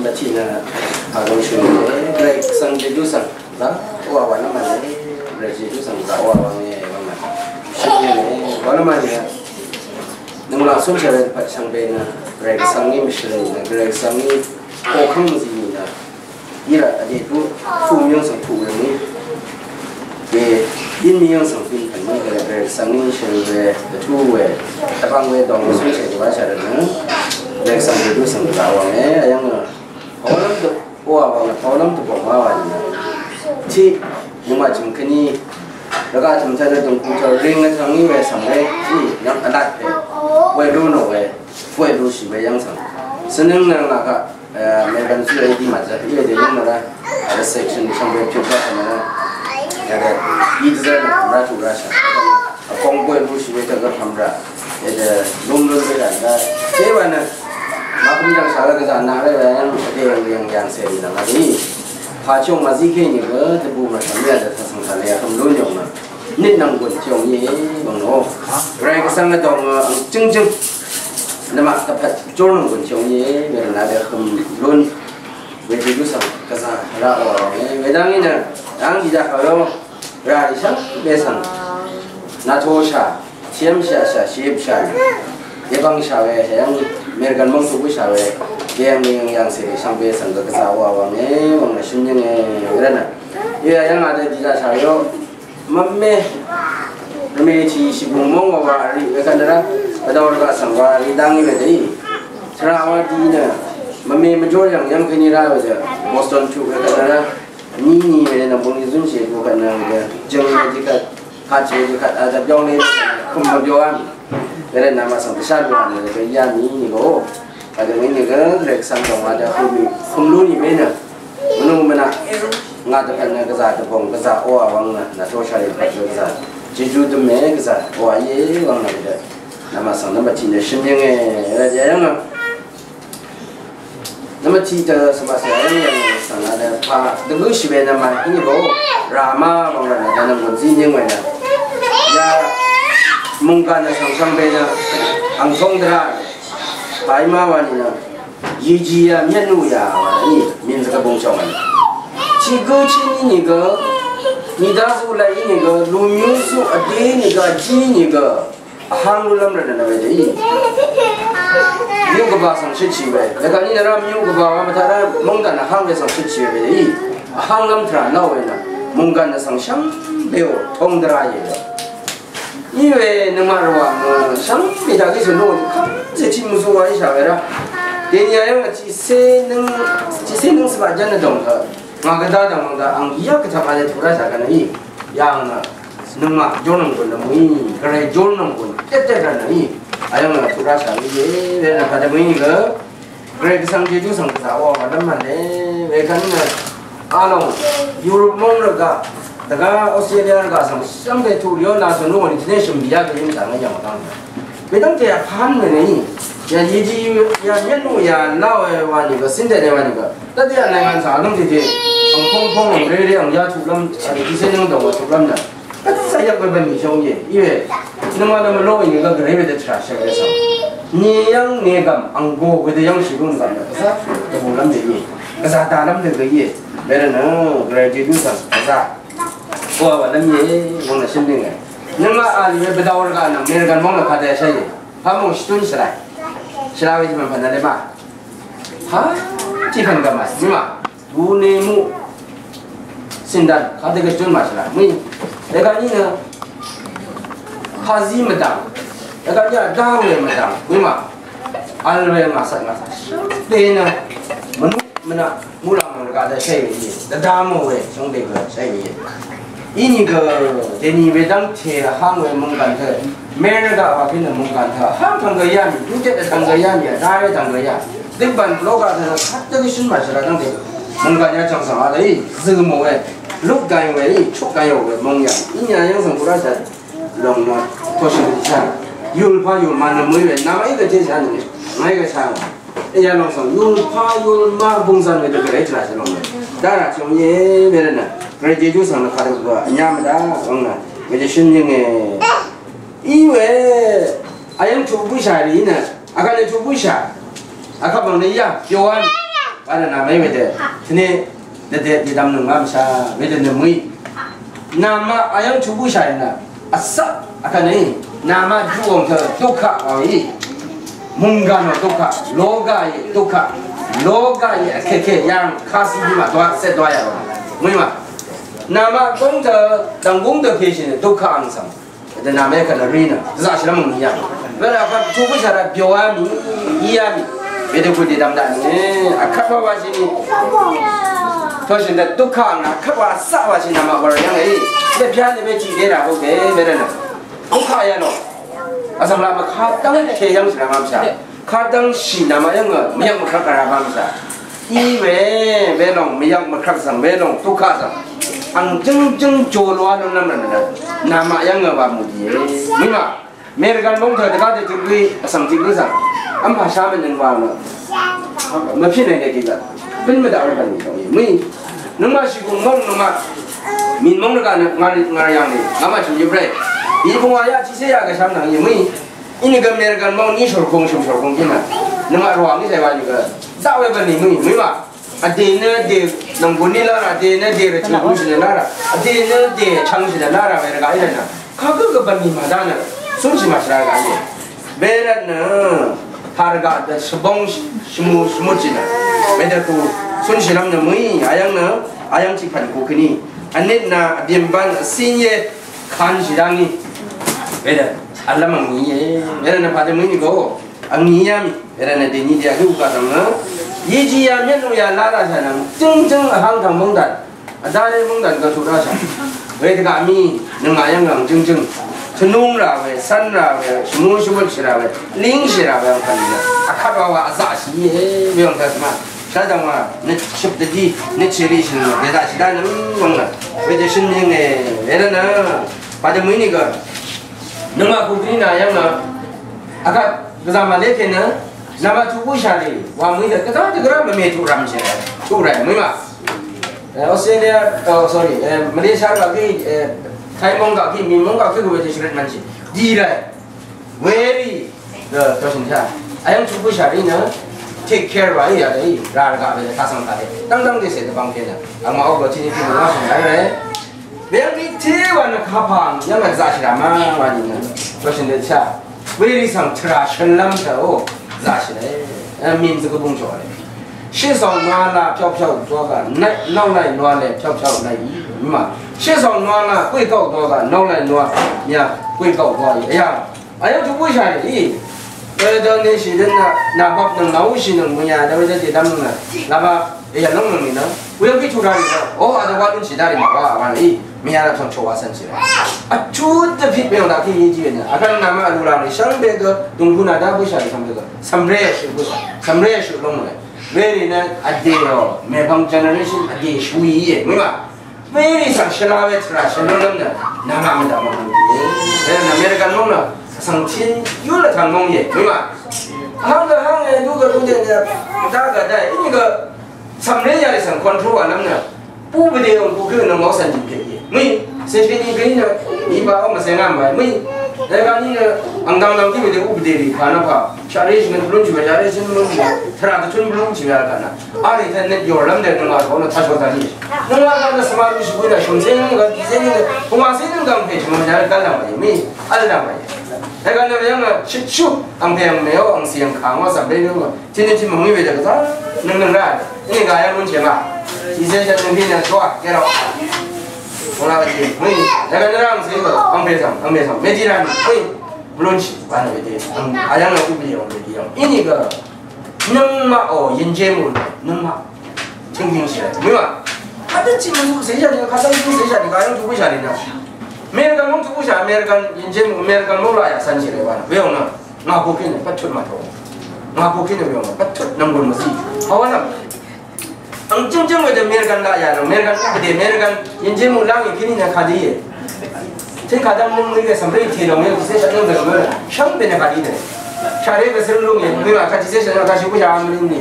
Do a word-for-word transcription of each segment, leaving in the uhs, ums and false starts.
Bvtì nø pàgøng shø̀n e, Gvray Gvsvng Jejú svng zà oqà wà nvmà e, Gvray Jejú svng zà oqà wà nge wà nvmà. Shø̀n e, wà nvmà e. Nøngmaq cúnshà we pvt shvngbe nø, Gvray Gvsvng í mvshø̀n nø, Gvray Gvsvng í koqkv́ng mvzì nì nø, í rvt vdè dú, tuq myǿng svng tuq we mø̀í. Dè, yín myǿng svng fin pv̀n mø̀í, Gvray Gvsvng í shø̀n we, dvtú we, dvbvng we dòng cúnshà we wáshà rvt nø, Gvray Gvsvng Jejú svng zà wà nge, ayv́ng nø, Pàwálv́m dø, oqà wàng nø pàwálv́m dø bòngwá wà nìnø. Tiq, nøngmaq chø̀m kèní, rvgaq chø̀m taq nø dø̀ngkung taq ring nø taq ngí we svng we, í, nvng vlat we, we lú nò we, we lúshì we yv́ng svng. Svnøng nø ngà kaq, e, mèbv̀n zú we dì màzø, í we dè yv́ng màrá, rvsection chv̀ng we pyøk rá svng màrá, yà dè, í dvzv́r nø màrá tuq rá shà. Vkong bóy búshì we tø gvpvm rà. Edø lúmlún we rà dá. Dèbà nø màkvm jv̀ngshà we gvzà naq lé we yv́ng vdè yv̀ng yv̀ng yv̀ng cèrì nvng vdì. Pàchòng màzí kèní gø dvbù mvtvm we dø tvsvng taq lé yv̀ng lún yòng nø. Nit nvng gùn tiòng íe bv̀ng nò. Gvray Gvsvng vdòng ang jøngjøng. Nvmaq dvpvt jor nvng gùn tiòng íe we rvnaq dø kvm lún. Wedø gø svng gvzà raqò we. Wedvng í nø ang dìdaq kà we. Rà rì shvngbe svng natoshà, tiemshà shà, shipshà, yebvngshà we, heyv́ng American mv́ng tuq bǿshà we, yeyv́ng mvyøng yv̀ng cèrì shvngbe svng gø gvzà wa wv̀nge, wv̀ng nø shø̀n yv̀nge, wervtnø. Yeyv́ng adø dìdaqshà we, mvme, rvme tì shìbùng móng wa wa rì, wekvt nø rá, vdv̀ng rvgaq svng wa rì dv́ngí wedø í. Tvrà wa dì nø, mvme mvjor yv̀ng yv́ng kèní rá wedø, Boston tuq wekvt nø rá, Ni ni we nvng bung ni zun che gu khat nvng ge jeng ni ji khat, khat che ji khat, a, da byong ni kum ma byo am. Gere nama sang sha lu am ge ya ni ni go. Ka de ni ge rek sang dong a da kum ni, kum lu ni me na. Menu mena nga de kan na geza de bong geza o a wang na, na to sha ri khat geza. Jeju de me geza o a ye wang na de. Nama sang nama ti ne shin yeng e, ra ja yang a. Nvmvt tiq tø svmase yv́ng yv́ng svng a dø pa dvgø shìwe nvmvt híní bø rama bvng rvt nø dvnvng gùn zí nyǿng we nø ya mungkà nø svng shvngbe nø ang tóng dvrá paí má wa nìnø yìjì ya myv́nú ya wa nì mìnzø gvbung shòng we nø tiq gø chí nìnìgø nìdá zuq laq ínìgø lùmyú zuq vdé nìgø vjí nìgø Vhang lulv́m rvt nø we dø í. Myú gvba svng shøtshì we. Dvgvni nvra myú gvba wa mvtaq rá mungdan vhang we svng shøtshì we dø í. Vhang lv́m tvrà nvw we nø. Mungdan nø svng shvngbe o tong dvra íe. Í we nøngmaq rvwà mø shvngbe daq gí svng nò kvmzè tiq mvzú wa íshà we rá. Dèni ayv́ng tiqcé nǿng, tiqcé nǿng svbaq jv́n nø dòng hø. Ngà gvdá dv̀ng mv̀ng dv̀ng ang yv́ng gvtaq v̄le tuq rá shà gvnø í. Yà ngà nøngmaq jórnònggùn nø mø̀í, gvray jórnònggùn tètè gvnø í. Ayv́ng ngà tuq rá shà gø íe, we nø pàdé mø̀í gø. Gvray gvsvng jejú svng gvzà wa wà lv́m mv̀n le, we gvn nø. Alòng, Europe móng rvgaq, dvgá Australia rvgaq svng, svng gvray tuq rìó nà svng nungò nì tìné shø̀m bìyá gø yǿng dv̀ng yv̀ng dv̀ng. Wedv́ngte yà pán mènø í. Yà yidi yà myv́n nú yà láò wà nìgø síndène wà nìgø. Dvdí yà nèngàn sà lúng tètè. Ang póng póng ang réré ang yá tuqlv́m. Ang tiqsé nǿng dòng wà tuqlv́m nà. Dvdí sà yvk we bv̀n nìshóng yè. Í we. Nǿng wà dvmø ló we nìgø gvray we dvtrà shvk we sà. Nì yv́ng nè gv̀m ang go we dvyv́ng shì lún gv̀m nà. Gvzà dvbùlv́m dè í. Gvzà dàlv́m dè gø í. Wervt nø gvray jejú svng gvzà. Wa wà lv́m yè. Wvng nà shǿn bíng we. Nǿng a a lì we bvdvw rvgaq nvng mèrvgv̀n móng nvng kadvsha yè. Pamung shitun shilai. Shilai we timan panale ma. Ha, tipan gama, nima. Bune mu. Sindan, kade ke tun ma shilai. Mui. Ega ni na. Kazi madang. Ega ni dang le madang. Nima. Alwe ngasa ngasa. Dena. Manu. Mvnaq muqlaq mvng rvgaq dø shai we íe. Dvda mò we shvngbe gø shai we íe. Inìgø dèni wedv́ngte vháng we mungkàn tø. Mérvgaq wa kí nø mungkàn tø. Vháng tvng gø yá mì, dújet dvtvng gø yá mì, dá we tvng gø yá. Døgban bloga tø nø kvt dø gø shøn màshvla dv́ngte. Mungkàn yá chvng svng a dø í, zø mò we. Luk gay we í, chuk gay we mung yà. Inìgø yv́ng svng gura shà. Lòng nø, toshì dø shà. Yul pa yul ma nø mø we. Nà ma í gø te shà nø. Ngà í gø shà. Iyalòng svng yul pà yul ma bungzan wedø gvray tvrà shvlòng we. Dara chong ye wervtnø. Gvray Jejú svng nø kadø gvray anya mvda wvng nø. Wedø shøn yenge. Iwe ayvng tuq bøsha rì nø. Akvt nø tuq bøsha. Akvt bvng nø ya. Yohan. Arvt nà mèí wedø tøni dvdè didvm nøng mvmsha wedø nø mø̀í. Namaq ayv́ng chuq bǿshà í nø vsaq vkvt nø í namaq juq ong tø dukka wa í. Mungga nø dukka, loga í dukka, loga í vkèkè yv̀ng kasi í ma dwa set dwa ya wa. Mø̀í ma. Namaq gong tø dv̀nggúng tø kèshì nø dukka ang svng. Dvnà mè kvt nvrì nø dvzaqshì rvmø̀ng nìyà. Wērà kvt chuq bǿshà rà byòá mì, íá mì. Wedø gùn dì dv̀m daq nìe. Akvt wa washì nì. Toshì nø dukka ngà kvt wa vsaq washì namaq wur yv̀ng e. Dvbya nø we tiq dera hoqe, wērà nø. Dukka yà nò. Vsvng la mvkadv́ng kèyv́ngshì rà mvmshà. Kadv́ngshì namaq yv́ngø mvyvk mvkrvk vrá bv́ngshà. Í we, welòng mvyvk mvkrvk svng, welòng dukka svng. Ang jøngjøng jolwa lúnlv́m rvnø. Namaq yv́ngø wa mudìe. Mø̀í ma. Mèrgvn móng tø dvgá dø tiq gǿí, vsvng tiq gǿ svng. V́mpà shá mvnøng wa nø. Mvpí nø gø tiq gvt. Bǿn mvdaq rvgvn mì tòng í. Mø̀í. Nøngmaq shìgùng móng nøngmaq. Mìn móng rvgaq nø ngar, ngar yv̀ng nì. Ngàmaq shø̀m yøp rè. Í bung wa yaq tiqcé yaq gvsham nvng í. Mø̀í. Inìgø mèrgvn móng ní shòrkung shø̀m shòrkung kí nø. Nøngmaq rwà ngí zàì wa nìgø. Daq we bv̀n nì mø̀í, mø̀í ma. Vdè nø vdè nònggùn ní lárà, vdè nø vdè rvtø̀ gùnshì nø lárà, vdè nø vdè chvngshì nø lárà we rvgaq í rvt nø. Kagǿ gø bv̀n nì màdá nø. Cúnshì màshìrà rvgaq í. Wervt nø. Pà rvgaq dø shvbóng shvmù shvmutshì nø. Wedø ku cúnshì lv́m nø mø̀í, ayv́ng nø, ayv́ng tiq pv̀n ku kèní. Vnit nø vbìmbvn vcín ye. Kanshì dv́ngí. Wedø vlv́m angní íe. Wedø nø padø mø̀í nìgø angní yá mì. Wedø nø dèní dèyà gø uka dv̀ng nø. Yí jiyà myv́n nuyà lá rashà nvng jǿngjǿng vháng tv̀ng mv́ngdàn. Vdá ré mv́ngdàn gvtuq rashà. Wedø gaq mì nøngmaq yv́ng ang jǿngjǿng. Tvnúng rà we, cv́n rà we, shvmú shvbøtshì rà we, língshì rà we angkvn nø. Vkvt wa wa vzaqshì íe. Weyòng taq svma. Shadv̀ng wa nø shøp dvdí nø chèrí shø̀n nø dèzaq shì dá nø wvng nø wedø shø̀n yønge. Wervt nø padø mø̀í nìgø nøngmaq kukrí nà yv́ng nø akvt gvzà màlé kènø nàmaq tuq bǿshà rì wa mø̀í dø gvzà dø gvrá mvmè tuq rv̀m shì tuq rv̀m mø̀í ma. Eh, Australia, oh, sorry, eh, Malaysia gaq kí, eh, Thai mong gaq kí, Myen mong gaq kí gø wedø shvrøt mvnshì dì rv̀m. Werì, eh, dø, dø shø̀n shà. Ayv́ng tuq bǿshà rì nø, take care wa í yà dø í, rà rvgaq we dø, taq svng taq dø. Dv́ngdv́ng dø cè dvbvng kènø. Angmaq ogo tiq nì tiq mvng wa shø̀n rà rì. Werì te wa nø kapà, yv́ng nø zaqshì rà ma wa nì nø. Dø shø̀n dø shà. Werì svng tvrà shø̀nlv́m tø o, zaqshì rà. Eh, mìn zø gø bung chò rì. ရှေ့ဆောင်နွမ်းလာ ဖျောက်ဖျောက်သွားက နောက်လိုက်နွမ်းလဲ ဖျောက်ဖျောက်လိုက်၏။ မြမ ရှေ့ဆောင်နွမ်းလာ ကွေ့ကောက်သွားက နောက်လိုက်နွမ်းများ ကွေ့ကောက်သွား၏။ အရာ အယုတ်တပွေ့ချာနေ၏။ ဘယ်တော့နေရှိတဲ့နာ နာဘပ်နငါဝရှိနငွေညာ ဒါဝိဒ်တေတမ်းနလာဘပ် အရာလုံးလုံးနေနော်။ ဝေယံကိထူရာနေနော်။ အော် အတဝါလုံးရှိတာနေမှာပါ ဘာလဲ။ မရတော့ ထောင်ချော်ဝါဆန်းရှိတယ်။ အထူးသဖြင့် ပြောင်းတာ ဖြစ်ရေးကြီးတယ်။ အခါနာမအလိုလားနေ ရှမ်းပြည်က ဒုံခုနာ ဒါပွေ့ချာနေ ဆံရဲရှုပ်ပွေ့ချာ ဆံရဲရှုပ်လုံးမလဲ။ ဝဲရီနအဒေရော မေဖံ generation အဒေရှူယီရဲ့ မင်းမ ဝဲရီဆံရှလာဝဲထရာရှလလုံးန နာမမတမဟုတ်ဘူး။ အဲ အမေရိကန်မုန်းနော် ဆံချင်းယူလထံမုန်းရဲ့ မင်းမ ဟောင်းကဟောင်းရဲ့ ဒုကဒုတဲ့ ဒါကဒါ အင်းက ဆံရဲရတဲ့ဆံ control အလမ်းန ဥပဒေကို ကိုယ်ကနမောဆန်ကြည့်ခဲ့ပြီ။ မင်း စင်ရှင်ကြီးကင်းနဲ့ ဒီပါအောင်မစင်ကမ်းပါ။ မင်း ဒါကနည်းနဲ့ အင်္ဂါလောက်ကြည့်တဲ့ ဥပဒေတွေ ဘာလို့ပါ။ ရှားရေးရှင်ဘလုံးချင်ပဲ ရှားရေးရှင်ဘလုံးချင်ပဲ ထရာတချွန်းဘလုံးချင်ပဲ ကန။ အားရတဲ့နဲ့ ပြောလမ်းတဲ့ နမတော်နဲ့ သတ်တော်တာကြီး။ နမတော်နဲ့ စမလူရှိဘူးတဲ့ ရှင်စင်က ဒီစင်က ဘုံမစင်က ကံဖေး ကျွန်တော်ကြားကမ်းလာပါ။ မင်း အဲ့ဒါပါ။ ဒါကလည်း ရမ်းချစ်ချူ အင်္ဂါမယော အင်္ဂါစီ အင်္ဂါ ခါ ငေါ် စံရဲ မျိုး က Tini ti mungwi we daga za nang nang ra. Ini ga ya mun ce ma. Ti sai ta nang bi na so a ke ro. Wala ga ti mungwi daga nang ra sai ba ang pe sam ang pe sam. Me ti ra ni. Oi. Bulon shi ba na we ti. Ang ayang na ku bi ya we ti ya. Ini ga nang ma o yin je mu nang ma. Ting ting shi. Mungwi ma. Ka ta ci mu sai ya ni ka ta ci sai ya ni ga yang tu bu sha ni na. American mong tu bu sha American yin je mu American mong la ya san shi le ba na. We ong na. Ngà bukí nø pvtut mvtò. Ngà bukí nø yòng pvtut nv̀ngbùn mvzí. Pàwá nv̀m. Ang jǿng jǿng we dø American laq yà nò, American vdè American yønjé mú láng yì kíní nø kadí yè. Tø kadv́m nǿng mø̀í we cv̀mré tè lòng yø kìcé shvt nǿng dø shvngø. Shvngbe nø kadí dø. Shvré gø svrǿng lúng yè, mø̀í wa kadí cé shvt nǿng kadí shvt nǿng.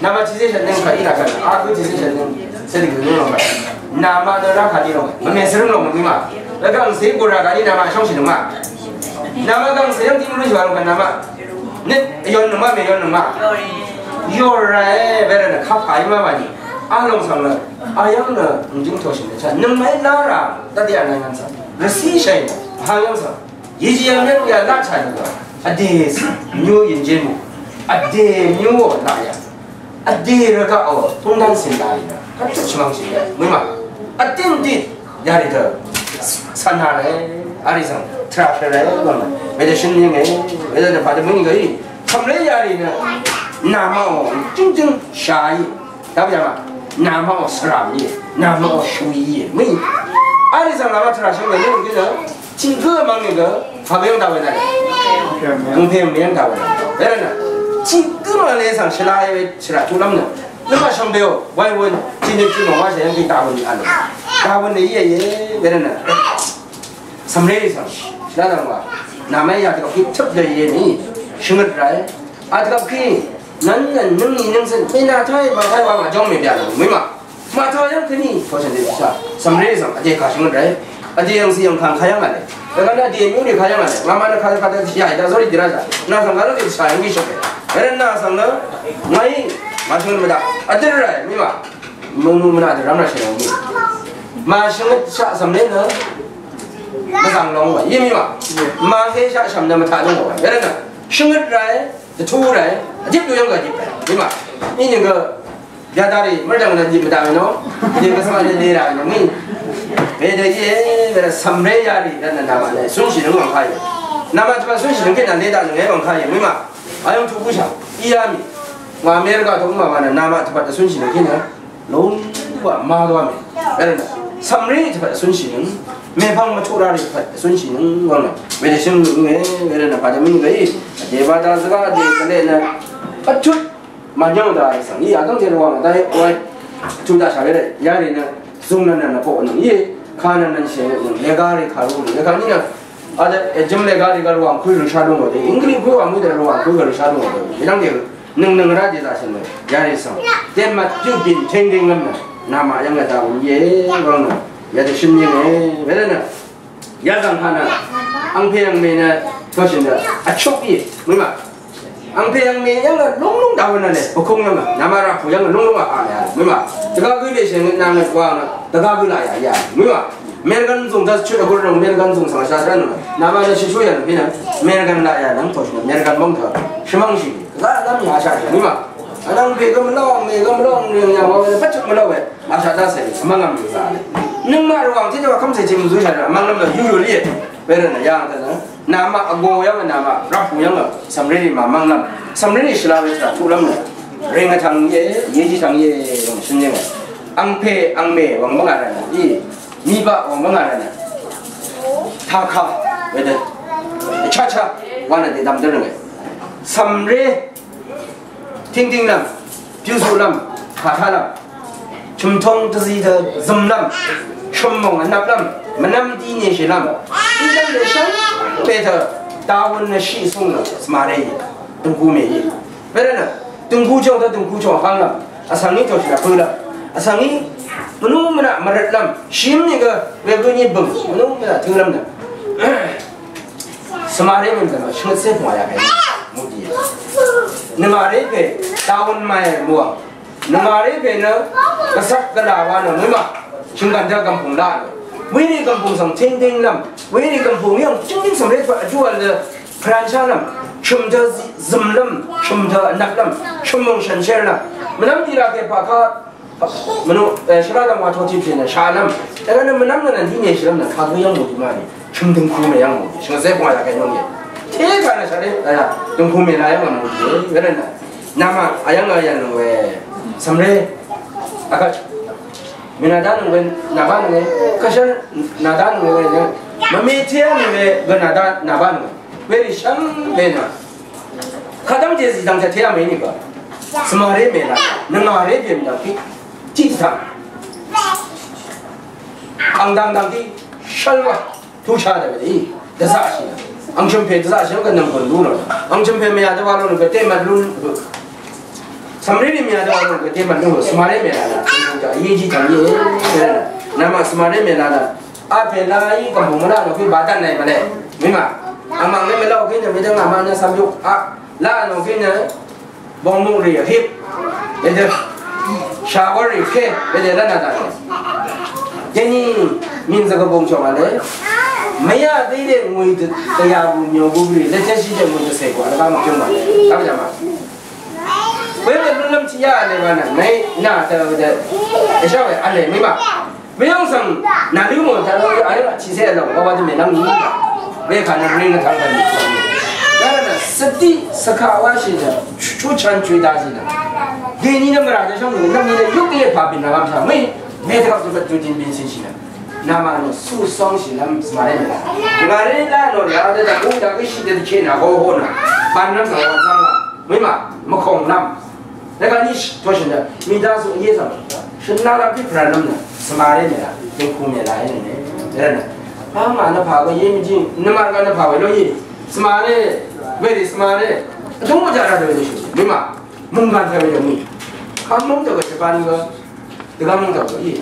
Nvma tìcé shvt nǿng kadí nà kadí. Akø tìcé shvt nǿng. Cé dø gø nǿng lòng kadí. Nvma nø rá kadí lòng. Mvmè svrǿng lòng mø̀í wa. Lvgvng cé gø rá kadí nvma shvngshì lòng ma. Nvma gv̀ng sèyv́ng tiq mvlú shvwà lvgv̀ng nvma. Nøt yv̀n nøngmaq mèyv̀n nøngmaq. Yora e, wera nø kap ai ma bani. Along sang nø, ayang nø, ngjing toshi nø cha, nøngmai nara, dadi anai ngan sa. Rasi shai, hayang sa. Yiji yang yang ya la cha nø. Ade, nyu yin jin mu. Ade, nyu la ya. Ade, raka o, tungdan sin la ya. Kan tu chimang sin ya. Mui ma. Atin di, yari tø. Sana re, ari sang. Tra re, wang. Wede shin yang e. Wede ne pa de mui ga yi. Kamle yari nø. Nama o, jing jing sha yi. Dab ya ma. Nama o sram yi. Nama o shu yi. Mui. Ari sang nama tra shang ne, ne, ne. Ching ge mang ne ge. Ha be yong da we na. Ang pe yong da we na. Wera nø. Ching ge mang ne sang shila yi we shila tu lam nø. Nø ma shang be o. Wai won. Ching ne ching ma wa sha yang ki da we ni an. Da we ne ye ye. Wera nø. Samre sang. Shila dang wa. Nama ya ta ki tup de ye ni. Shing rai. A ta ki. Nan nan nung ni nung sen. Pe na tai ma tai wa ma jong me bia. Mui ma. Mata yang keni, ko chen de sha. Samre sang, ade ka shing rai. Ade yang si yang kan kayang ale. Daga na ade myu ni kayang ale. Mama na kaya kata ya, da zori dira ja. Na sang ga lo de sha yang gi shok. Eren na sang na, ngai, ma shing me da. Ade rai, mui ma. Mung mung na de ram na shing mi. Ma shing sha samre na. Ma sang long wa, yi mui ma. Ma he sha sham na ma ta long wa. Eren na. Shing rai, de tu rai. Ade tu yang ga di rai. Mui ma. Ni ni ga Yadari, merdang na di medang no. Di kesama di di ra no mi. Beda ye, beda samre yari dan nama ne. Sun shi nung wang kai. Nama tepat sun shi nung kena leda nung wang kai. Mui ma. Ayong tu kusha. Iya mi. Wa Amerika tu ma mana nama tepat sun shi nung kena. Long wa ma do mi. Beda na. Samre tepat sun shi nung. Me pang ma chura tepat sun shi nung wang na. Beda shin nung e, beda na pada min gai. Deba da zaga de kale na. Atut. Manyang da sang yi adang te ruang da wai. Tu da sha le yari na zung nan nan po nang yi. Ka nan nan she nang le ga ri ka ru le ga ni na. Ada ejim le ga ri ga ruang kui ru sha dong de. Ingri kui wa mu de ruang kui ru sha dong de. Idang de nang nang ra de da shen le yari sang. Te ma ju bin teng ding ngam na. Nama yang da wu ye ruang na. Ya de shim ye ne. Beda na. Yazang hana. Angpè angmè nø. Toshøn nø. Achok yi. Mui ma. Angpè angmè yvng nø longlong dawø nø le. Bvkong yvng nø. Nama rapu yvng nø longlong a a ya. Mui ma. Dvga gø le sheng nø ngøt wa nø. Dvga gø la ya ya. Mui ma. Mergan zung da chu da gø rong mergan zung sang sha sha nø. Nama nø shi chu ya nø. Mergan la ya nø toshøn nø. Mergan bong ta. Shimang shi. Dvga lam ya sha sha. Mui ma. Anang pe gø mlong, me gø mlong, ring ya wa. Pachuk mlong we. Asha da se, mangam za le. Nøngmaq rvwàng tiq jaq vkv́m se chim zu sha manglam da yu yu li. Were nø yang ta nø. Namaq vgō yv́ng nø namaq rvp pu yv́ng nø. Samriri ma manglam. Samriri shvla we shvla tuqlv́m nø. Reng vtvng ye, yeji tvng ye, yòng shøn ye. Angpe, angme, wvng mvnga rvnø. I, mibaq wvng mvnga rvnø. Taka, wedø. Chacha, wa nø de dvm dø rvnø. Samre, Tingtinglv́m, pyuzuqlv́m, kàtálv́m, chø̀mtong dvzi dvzø̀mlv́m, chø̀mmòng vnvplv́m, mvnvm dí neshìlv́m, ílv́m dvshv́ng pè tø, dawøn vshiq sung nø, svmaré í, døngku mèí. Wervtnø, døngku chòng tø døngku chòng vhánglv́m, vsvng í tòshì dvpø̄lv́m, vsvng í, mvnú mvnaq mvrøtlv́m, shìmnìgø, wegø ní bø̀ng, mvnú mvnaq tø̄lv́m nø. Svmaré mø̀n dv̀mø shvngøt sé pungwà yà kèní mudì. Nvmaré pè dawøn màyè mùwàng. Nvmaré pè nø gvsvp gvlà wa nø mø̀mà. Shø̀nggv̀n dvgv̀mpùng laq nø. Werì gv̀mpùng svng téngténglv́m. Werì gv̀mpùng yv̀ng jǿngdíng svmré pvjúvl dø pvranshálv́m. Shø̀m dø zø̀mlv́m. Shø̀m dø vnvplv́m. Shø̀m mòng shànshér lv́m. Mvnv́m dì rà kè pà kaq Mvnø, eh, shvra dvng wa toti pì nø sha nvm. Dvng nø mvnvm nø nvn dine shvra nø kagø yvng mø dvma ni. Shøng døngku mè yvng mø. Shøng zè bwa ya kè nø ni. Te ka nø share, eh, døngku mè la yvng mø. Were nø. Nama, ayvng ayvng we. Samre. Aka. Mena da nø we, naba nø we. Kashan, nada nø we. Mame te nø we, ga nada, naba nø we. Weri shvng we nø. Kadv́ngte zìdv̀ngte teyà mèí nìgø. Svmaré mèlá, nvmaré bèmdv̀ng tiq, tiq dv̀ng. Ang dv̀ngdv̀ng tiq, shvlwa, tuqsha dv̀ng dv̀ng, dvzaqshì. Ang shø̀mpè dvzaqshì gø nv̀ng gø lú nò. Ang shø̀mpè mèyà dvwa lú nò gø tèmvt lú nò. Svmaré mèyà dvwa lú nò gø tèmvt lú nò. Svmaré mèlá nà. Yéjì dv̀ng yé. Nvmà svmaré mèlá nà. Apè la í gv̀mpùng mvlá nò kí ba dv́n nai mvlé. Mìma. Amàng lé mvlá kí nø mvdv́ng amàng nø samyuk. A, la nò kí nø. Bongmuk rì hip, yadø shawar rì ke, yadø lana dane. Deni min zø gø bongchong ale. Maya dele ngui de ya bu nyo bu rì, le teshi de ngui de se ko, ala ba mo chong ale. Ka ba ma. Wei wei lulum chi ya ale ba na. Nai na de de. E sha wei ale mi ma. Meyong svng naliu mò taq lò ayv́ng tiqsé vlòng wa wa dvmè nvng nìí. Wekà nø ring vtvng kà nìí. Nara nø svtiq svkaq wa shì nø chuqchan chuy dazì nø. Dèní nø mvrà dvshv́ng nìí nvng nìí nø yuk lè pà bìn nvng vmshà mø̀í. Mè dvgvp dvgvp dvdin bìn cìnshì nø. Namaq nø su song shì lv́m svmaré mèlá. Svmaré lá nò rì a dvdvp u dvgvp shì dvdvp kènà go ho nø. Bàn nvng svng wa zvng la. Mø̀í mà mvkòng nvm. Rvgaq ni toshø̀n dø, mìdá zø yé zø. Shø̀n nara pí pran nvm nø, svmaré mèlá, døngku mèlá yé nø. Rvnø. Pà ngà nø pà gø yé mìjì, nvmar gø nø pà we lo yé. Svmaré, wèrì svmaré. Døngku jara dø yé shø̀n. Mìma, munggan tø we lo mì. Kà mung tø gø shvban gø. Dvgá munggan gø yé.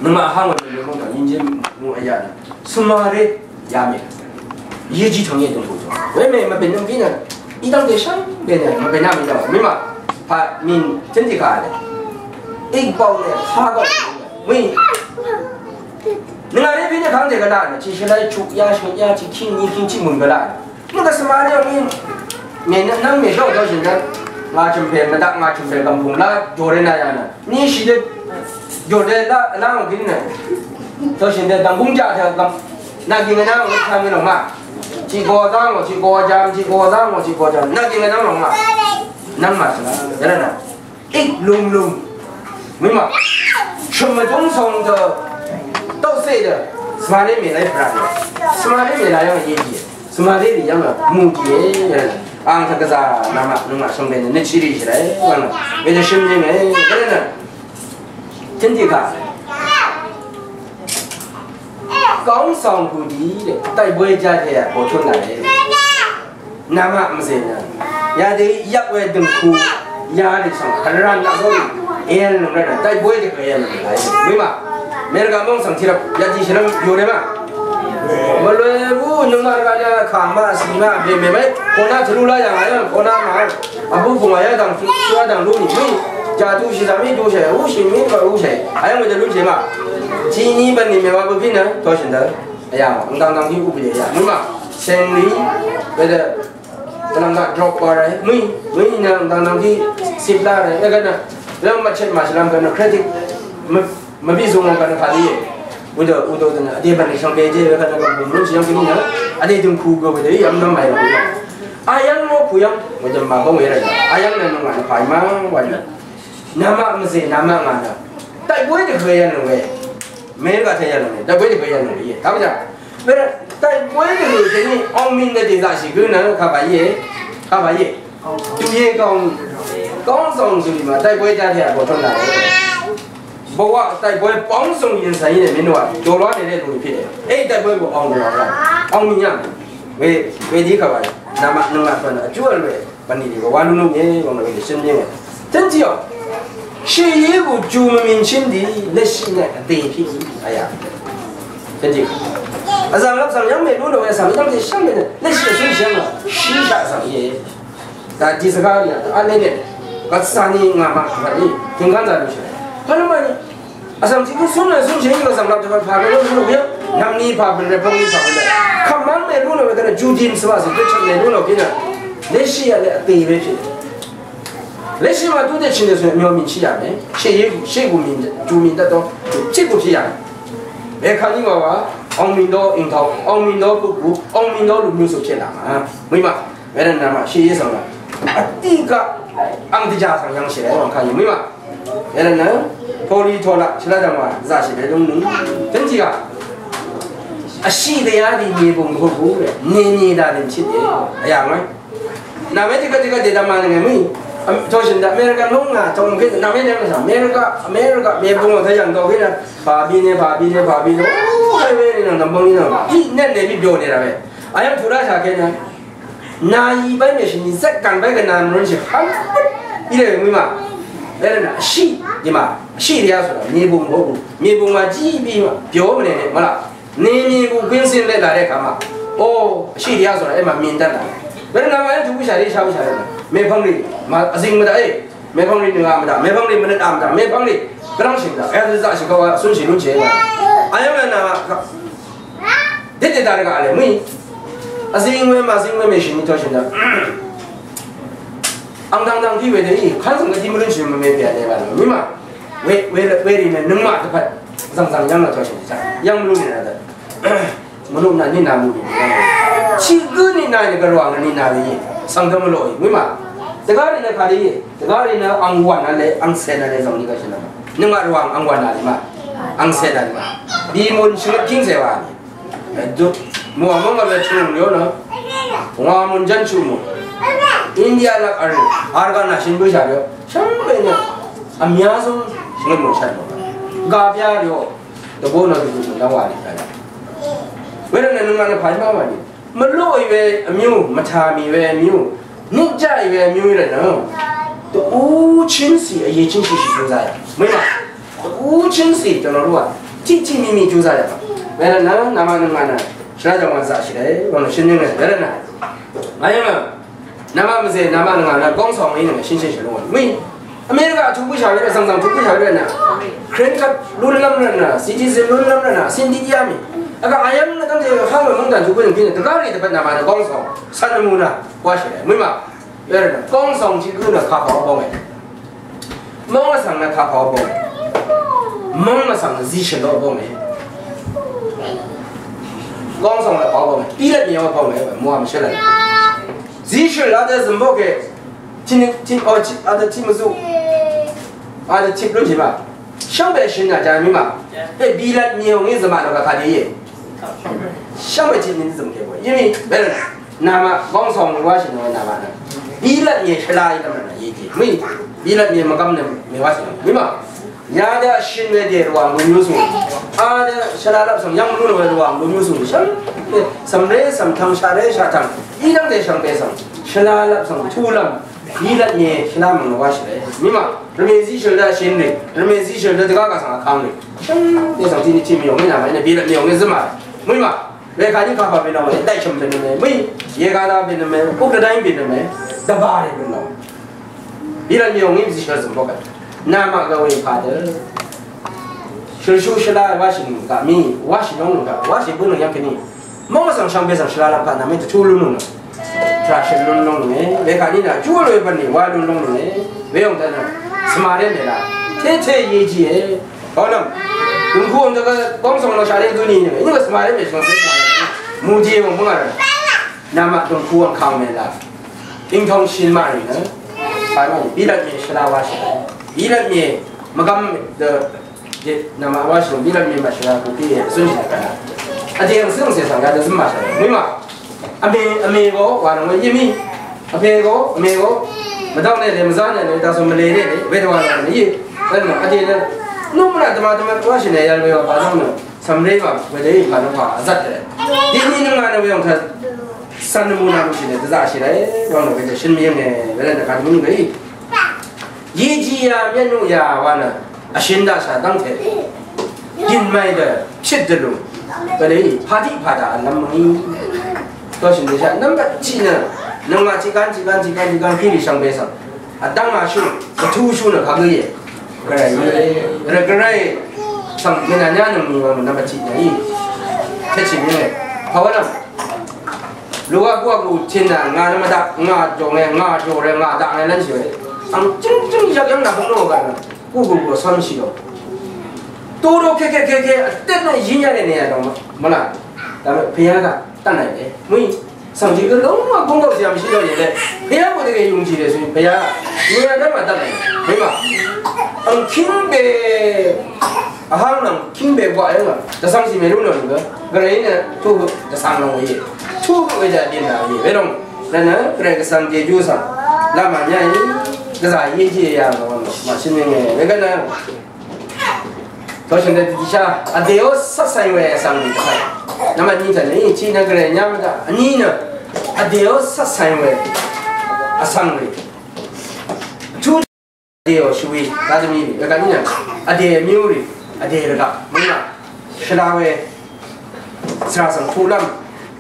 Nvmar hang we lo munggan yinjin mung aya. Svmaré. Yàmè. Yí jí tø̀ng yé dø̀ng bù zø̀ng. Wē mè mvbèn nvng bínø. Í dv́ng dè shv́ng bènø mvbèn nvng mvbèn nvng. Mìmà. Pà mìn tǿn dì kà lè. Í bv̀ng lè fá gv̀ng. Mì. Nvng a ré bínø kàng dè gvlá nø. Chì shvlá í chuk yá shvt yá chì kíng ní kíng chì mùn gvlá nø. Mvgvt svma ré yv̀ng í. Mè nvng mè shv́ng dv́ng shv̀ng dv́ng. Ngà chø̀m pè mvdaq ngà chø̀m pè gv̀m pùng lá jòré nà yà nø. Ni shì dø jòdø lá lá ngò gín nø. Tø shì dø dv̀ng búng jaq tø gv̀m. Nà gíng nø ngò tàm mì lòng ma. Chì gò dv́ng ngò, chì gò jàm, chì gò dv́ng ngò, chì gò jàm. Nà gíng nø ngò ma. Nvng ma shì la. Yà rà nà. Ích lùng lùng. Mì ma. Shø̀m mvdúng sòng tø. Tø sè dø. Svma lé mì la yà. Svma lé mì la yà yé jì. Svmaré rì yv́ng mù dìé. Ang taq gvzà namaq nøngmaq shvngbe nø nø chirì shì ràí wv́ng nø. Wedø shø̀n yv́ng e. Gvray nø. Tøn dì kà. Góng sòng hù dì. Dai bóy ja dì ya bó chun nà e. Namaq mvzè nø. Yadø yvp we dø̀ngku. Yarì svng. Kvrvran naq zó rì. Èyv́ng nøng rvt nø. Dai bóy dì kà èyv́ng nøng rì. Mì ma. Mèrga móng svng tìrvp. Yadì shvrvm. Yore ma. Mvlwe bu nøngmaq rvgaq nø kà ma sì ma bèmè mè. Kona tvlu la yàng ayv́ng kona ma. Vbu vbùng ayv́ng dv̀ng shua dv̀ng lú nì mì. Jàdu shì dv̀ng mì du shè, wú shì mì bv̀n wú shè. Ayv́ng mèdø lú shè ma. Tiqni bv̀n nì mèwa bø bì nø toshø̀n dø. Ayv́ng dv̀ng dv̀ng bì u bì dø ya. Mì ma. Sèng lì. Wēdø. Dv̀ng dv̀ng drop wa rè. Mì. Mì nø dv̀ng dv̀ng bì sip la rè. Wēgø nø. Wēgø mvchet màshìlvm gø nø credit. Mì. Mvbí zūng kà nø kà lì. Wudø wudø dø nø vdè bv̀n shvngbe jé wē kà nø kà bùn lún shì yv́ng kà lì nø. Vdè dø̀ngku gø wudø í yv́ng nv́m màì rà. Ayv́ng mò pù yv́ng wudø màgóng wē rà. Ayv́ng nø nvng ngà nø pàì má wà nø. Namaq mvzè namaq ngà nø. Daqì bóy dø gø yv́ng nø wē. Mèrí gà tē yv́ng nø wē. Daqì bóy dø gø yv́ng nø wē. Taq bjà. Mèrí daqì bóy dø gø tē ní ong mìn nø dèzaqshì gø nø kà bà íe. Kà bà íe. Duyé góng, góng sòng zùlì mà dai bóy dá tè bò tòng dà. Bò wà dai bóy bóng sòng yìn sà yìn mìn wà. Dò lwa nè lè lùi pì lè. Ê dai bóy bò ong bò wà. Ong mì yàng. Wē, wē dì kà wà. Nà mà, nà mà fà nà. Jù wà lùi. Bà nì dì bò wà nù nù yè. Wà nà wē dì shìn yè. Tøn tì yò. Shì yì bù jù mì mìn shìn dì. Lè shì nà dè pì. Aya. Tøn tì. Vzv̀ng lvp svng yv́ng mè lú nò wē svng yv́ng dì shìn mè. Lè shì shìn shìn nò. Shì shà svng yè. Daqì svgaq rì a, a lé lé. Gvt sa ni ngà màkvt ni, tìngkv́n zà lúshì. Pvlúm a ni. Vsvng tiq kú cún nø cún shì ni gvzv̀ng lap dvgvt pà gvlú lú lú yv́ng. Nvm ni pà bø̀n rè, pvng ni pà bø̀n rè. Kvmv́ng mè lú nò we gvnø, júdin svbaq sì, dvchvt mè lú nò kí nø. Lé shì a lé vtè we shì. Lé shì ma dú dvchì nø sù myo mìn shì yà mè. Shì yé, shì gù mìn, jù mìn dvtō. Shì gù shì yà mè. Wekvt ni wa wa, ong mìn dó, ing tao, ong mìn dó, kú kú, ong mìn dó, lú mìn sù kí là ma. Mø̀í ma. Wērvt nø mà shì yí svng nø vdí gaq ang dvjà svng yv̀ngshì rvt wv̀ng kà yì mø̀í mà. Wērvt nø poli tola shvlá dv̀ng wà zaqshì rvt lúng nøng. Tøn jì gaq vshì dvyá dì nìbùng hukú rvt nìnì dà dø̀n chit dì vyà ngòe. Nà mè jìgvt jìgvt dèdvm mà nøngè mø̀í. Toshø̀n dv̀ America nung nà tong kí nà mè nø mè sà America, America mèbùng wà tvyv̀ng dò kí nà. Pà bì nè, pà bì nè, pà bì nè. Ó, hai wē nì nvng nv̀mbøng nì nvng. Í nvn nè bì byò nè rà wē. Ayv̀ng pùrá shà kènø. Nà yì báy mèshì nì zvk gàn báy gvnà nrønshì háng bøt. Í rè mø̀í mà. Èrø nà shì dì mà. Shì dì yà sò nà. Nì bùng bò bùng. Nì bùng mà jì bì mà. Byò mvnè nè mvlá. Nì nì bù gwín sin lè là rè kà mà. Ó, shì dì yà sò nà. È mà mìn dvn nà. Wervt nà màyv́ng tuq bǿshà rì, shá bǿshà rì. Mèpvng rì, màzing mvdaq e. Mèpvng rì nøngaq mvdaq. Mèpvng rì mvnøt a mvdaq. Mèpvng rì gvrángshì mvdaq. Yadø zaqshì gvwa, cúnshì lúnshì e. Ayv́ng nø nà, dèdè daq rvgaq lè mø̀í. Vzing we, màzing we, mèshì mvtōshì nø. Ang dang dang dí wedø í, kv́nzø̀ng gø dí mvlúnshì mvme pè lè wa nø. Mø̀í mà. We, we, werì nø nøngmaq dvpvt. Zv̀ngzv̀ng yv́ng nø tōshì dvchá. Yv́ng mvlú nì nø dø. Mvlú nø nìnà mvlú nì. Tiq gǿ nìnà nì gø rwàng nø nìnà lè í. Svng dø mvlú í. Mø̀í mà. Dvgá rì nø kà lè í. Dvgá rì nø ang wà nø lè, ang cè nø lè zv̀ng nì gø shì nø. Nøngmaq rvwàng ang wà nø lè mà. Ang cè nø lè mà. Bì mùn shvngøt kíng cè wà nì. Duk, mò mò ngà we chø̀ng rì nø. Ngà mùn ján chø̀ng mùn. India laq vl, vl gà nà shìn bǿshà rì. Shvngbe nø. Vmyá zøng shvngbe mùn shvt mùn. Gà byá rì. Dvbò nø dvbò mùn dvng wà rì. Wervt nø nøngmaq nø pà í má wà rì. Mvlúì we vmyú, mvtà mì we vmyú, nijjáì we vmyú rvt nø. Dvú chínsì, vye chínsì shì júzá yà. Mø̀í mà. Dvú chínsì, dvnò rúà. Tiqtiq mì mì júzá yà. Wervt nø, nàmá nøngmaq nø. Shvlá jàngwà zaqshì rvt, wv̀ng shøn yøng rvt, wervt nø. Ngà yøng nø. Nàmá mvzè, nàmá nøngmaq nø, góng sòng í nø, shín shín shì lúngò. Mø̀í. America tuq bǿshà we rvt, zv̀ngzv̀ng tuq bǿshà we rvt nø. Green card lúnlv́m rvt nø, citizen lúnlv́m rvt nø, sin dí yá mì. Vgaq ayv́ng nø dv́ngte há mø̀múng dàn tuq bǿshà we rvt nø, dvgá rì dvpvt nàmá nø góng sòng. Cv̀n nvmù nø, wáshì rvt. Mø̀í mà. Wervt nø, góng sòng tiq gǿ nø kapà ó bónge. Móng vsvng nø kapà ó bónge. Móng vsvng nø zishø̀l ó bónge. Góng sòng nø kapà ó bónge. Bílvt mì ó bónge, mò vmshǿl. Zishø̀l adø zø̀m bóge. Tiq, tiq, o, tiq, adø tiq mvzú. Adø tiq lún tiq ma. Shvngbe shø̀n yà jà mì ma. E, bìlvt mì ò ngí zø̀m a nø gà kà dì íe. Shvngbe tiq nì zø̀m kè bø. Yí mì, bèlø. Nàmà, góng sòng wá shø̀n nø nàmà nø. Bìlvt mì shvla í gv̀m nø yí kè. Mì, bìlvt mì mvgv̀m nø mì wá shø̀n. Mì ma. Yadø shø̀n we dè rvwàng lún yú sùng. Adø shvla lap sòng yv̀ng lún we rvwàng lún yú sùng. Shvngbe, svmre, svmtvng, share, shatang. Í dv́ngte shvngbe svng. Shvla lap sòng, tulv̀m. Bìlvt mì shvla mv̀ng nø wáshì rvt. Mì ma, rvmè zí shø̀l dø shìn rì, rvmè zí shø̀l dø dvgá kà svng vkang rì. Shvngbe svng tiq nì tiq mì yòng mì nà mvng nø bìlvt mì yòng mì zø̀m ma. Mì ma, wekà nì kà pà bì nà mvng nø dai shø̀m bì nà mvng, mì, yegà dà bì nà mvng, uk dvdai bì nà mvng, dvbà rì bì nà mvng. Bìlvt mì yòng mì zí shø̀l zø̀m bok kà. Nà ma gø we pà dø. Shø̀l shú shvla wáshì nì gà mì, wáshì nòng nì gà, wáshì bø nòng yv́ng kèní. Móng vsvng shvngbe svng shvlalvm kaq nvmí dvtú lún lúnø. Tvrà shø̀n lún lúnø. Wekaq ní nà júl we bv̀nlì wa lún lúnø. Weyòng taq nø svmaré mèlá. Tété yéjìe. Bønvm. Dùngkú vng dvgvp góng svng nø shàré gǿ nìnø. Í nø svmaré mèshvng svng svng. Mùjì vng bǿngà rvt. Namaq dùngkú vng kang mèlá. Ingtong shin maqrì nø. Bàrì bílvt mè shvla wa shvla. Bílvt mè mvgvm dø Dè, nvmaq wa shvlung bílv́m mì mvshvla kukí zúnshì nvkvt. Vdè ang cǿngcè svng yadø zǿm màshvla. Mì mà. Vmè, vmè gø, wa nvng we yí mì. Vpè gø, vmè gø. Mvdv́ng nè lè, mvzá nè lè, daqsø mvlè nè lè, wedø wa nvng we yí. Vdè nø, vdè nø. Nung mvnà dvma dvma wa shì nè yvl we wa pa nvng nø. Cv̀mré wa, wedø yí pa nvng pa vzat dè. Dè nì nvng wa nvng we yòng taq. Cv̀n nvng mvnà mvshì nè, dvzaqshì nè, wa nvng wedø shø̀n mì yv̀ng nè, wedø nø kaq mvnung we yí. Yéjì ya myv́n yà wa nø vshø̀n daqshà dv́ngte. Yìn màì dø pshøt dvlù. Gvdø í pàtiq pàdà vlv́m mø̀í. Dø shø̀n dø shà nv́m bvt tiq nø. Nøngmaq tiq gán tiq gán tiq gán tiq gán pí rì shvngbe svng. Vdv́ng màshú. Vtúshú nø kagǿ íe. Gvray í. Rvgvray. Svng mènà nyá nø mì wa mø̀ nv́m bvt tiq nø í. Kètshì mì nø. Pàwv́lv́m. Lugaq guqaq luqcin nà ngà nø mvdaq ngà jònge ngà jòre ngà daqnge lv́nshì we. Ang jǿngjǿng yvk yv́ng nà høq nò gaq nø guqguq luq cv́mshì dò. Dodo keke keke vtøt nø yí yv́ng rì nè yà dòng mvlá. Dàmè pèyá gaq dv́n nàì we. Mø̀í svng jì gø lóng mvgúng gaq zìyàmshì dò yè le. Pèyá gø dvgè yùngjì rè sù pèyá. Mø̀í yà dv́n mvdv́n nàì. Mø̀í mà. Ang kíng bè Vháng nvng kíng bè gwaq yv́ng a dvcv́ng zì mèlú nò nìgø gvray nø tuq høq dvcv́ng lòng wèíe. Tuq høq wèjà dìnda wèíe. Wedòng rvnø gvray gvcv́ng jejú svng lama nyáì gvzà yéjí yà ngò màshøn yv̀nge. Wegvt nø tòshø̀n dvdvdìshá vdèó cv́tsvng we vsvng rì dvcv́ng. Nvmvt ni tv̀n í tiq nø gvray nyá mvdaq vní nø vdèó cv́tsvng we vsvng rì. Vdèò shvwi, dadø mì rì, wekvt nìnø, vdè myú rì, vdè rvgaq, mønna, shvla we, svra svng tuqlv́m,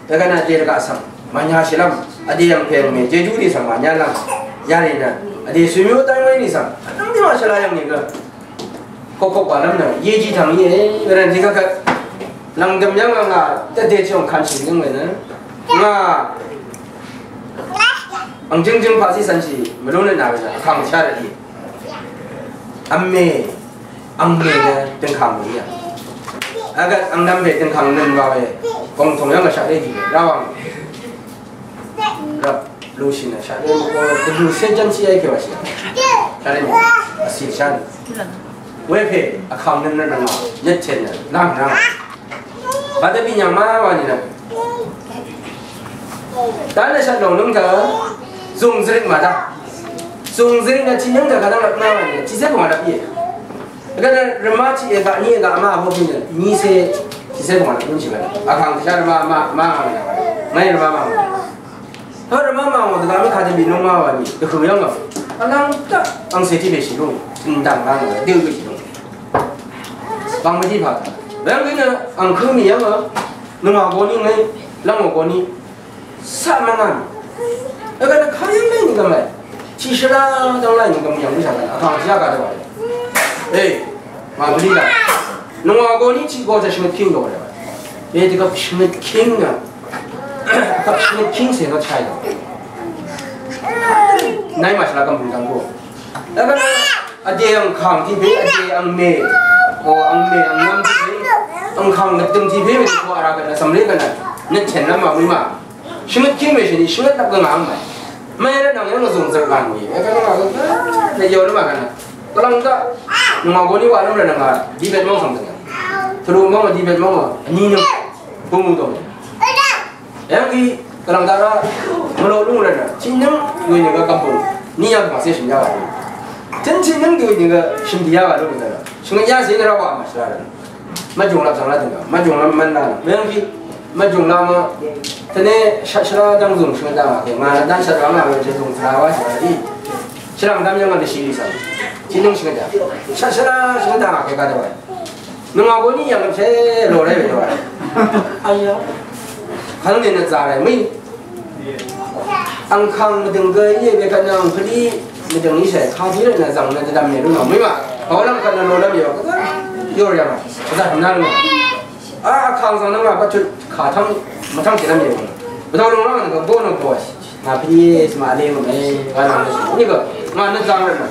wekvt nø vdè rvgaq svng, Mànyashìlv́m vdè yv̀ng pè yv̀ng mè jejú nì svng mànyálv́m yarì nø vdè sùmí ó dv́ng wéí nì svng vdv́ng dì màshvla yv̀ng nìgø. Kokkok wàlv́m nø yejí tvng íe werv̀n tiq kvt lv̀ngdø̀m yv́ng ngà dvdè tiq òng kanshì yv́ng we nø ngà àng jǿngjǿng paqcí cv̄nshì mvlú nø nà we nø vkàng shá rvt íe. Vmè angmè nø døngkàng mø̀í yà. Vgvt angnvm pè døngkàng nøn wa we gòngtòng yv́ng vshaq lé jì we rawang rvp lushì nø shaq lé mvkó dvlù sé jv́n sí èkè wa shì yà. Shaq lé mvkó vsì shá nø wepè vkàng nøn nø nvng nyvt chèn nø lv́ng rv́ng. Bvdvbì nyv̀ng má wà nìnø. Dá nø shvt lòng lúng tø zùng zring màdá. Zùng zring nø tiq nǿng tø kadv́ng lvp má wà nìnø tiqcé bvngà lvp íe. Gvdø rvmá tiq ègaq ní ègaq má bó bì nø nícé tiqcé bvngà lvp lúnshì gvdø. Vkàng tø shá rvmá má má wà nìnø. Ngàí rvmá má wà nìnø. Tø rvmá má wà dvgaq mí kadvbì núng má wà nì dvhø̀ yv́ng gv̀m. Vlv́ng dvp angcè tiq bèshì lúng. Tø̀ndv̀ng má nìnø dø bèshì lúng. Bvng mvdí pà. Weng gø nø ang kø mì yv́ng nø. Nungwà goni ngàí lv́ngò goni. Saq mvngàn. Vgvt nø kayv́ng lé nìgv̀m e. Tiqshvlá dv́ng lá nìgv̀m yv̀ng bǿshà gvt vkàng tiqyá gvt dvwà e. Ey, màbvlí là. Nungwà goni tiq go taq shvngøt king dò rvt. Ey, tiqgvp shvngøt king nø. Tiqgvp shvngøt king cè nø chai dò. Nàí màshvla gv̀m bø̀n dv̀ng go. Vgvt nø Vdè angkàng tiq pè, vdè angmè. O angmè angnvm tiq pè. Angkàng nø døng tiq pè, vdè ko ara gvna samre gvna. Nø chèn nvm ma mui ma. Shvngøt king mè shvni, shvngøt lap gvna ang ma. Mè rvt nvng yvng zung zørt lan mui. Vkvt nvng gvna. Nø yø nvm gvna. Klang ta. Nvng goni wa nvm rvt nvng. Dibet mong samdøng. Tru mong dibet mong. Ni nvm. Bumu dong. Yv̀ng kì kàlv̀ng dara mvlo lúng rvnø tiqnǿng dø nìgø gv̀mpung ní yv̀ng pàcé shø̀m yá wà lú. Tøn tiqnǿng dø nìgø shø̀m dì yá wà lú gø dara. Shvngøt yá zí nø rá wà màshvla rvnø. Mvjùng lap zv̀ng lá dø̀ngà, mvjùng lap mv́n lá nø. Mvyv̀ng kì mvjùng lap mv́n. Tøn é shvtshvlá dv́ng zùng shvngøt dv̀ngà kè ngà nø dv́n shvt wà ngà wà shvt zùng shvla wà shvla dì. Shvlàng dv́m yv̀ng ngà dvshì lì svng. Tiqnǿng shvngøt dv̀ngà. Shvtshvlá shvngøt dv̀ngà kè gà dv̀ngà. Nungwà goni yv̀ng vpshé lò ré we dø wa. Aya. Kvlv́ng dènø zà ràì mø̀í. Angkàng mvdø̀ng gø íe we kvt nø angpvlí mvdø̀ng íshàì kadí rvt nø zv̀ng nø dvdvm mèlú nò mø̀í mà. Pàwálv́m kvt nø lolv́m yò. Yò rì yà mà. Vzà tø̀m nà rvt nø. A, angkàng zv̀ng nø ngà bvtut kà tv́ng mvtv́ng shèlv́m yò. Bvdvl lung rvt nø gø bó nø gø. Ngà pvlí svmà lé mø̀í. Wa nà mø̀í. Nìgø. Ngà nø zv̀ng rvt nø.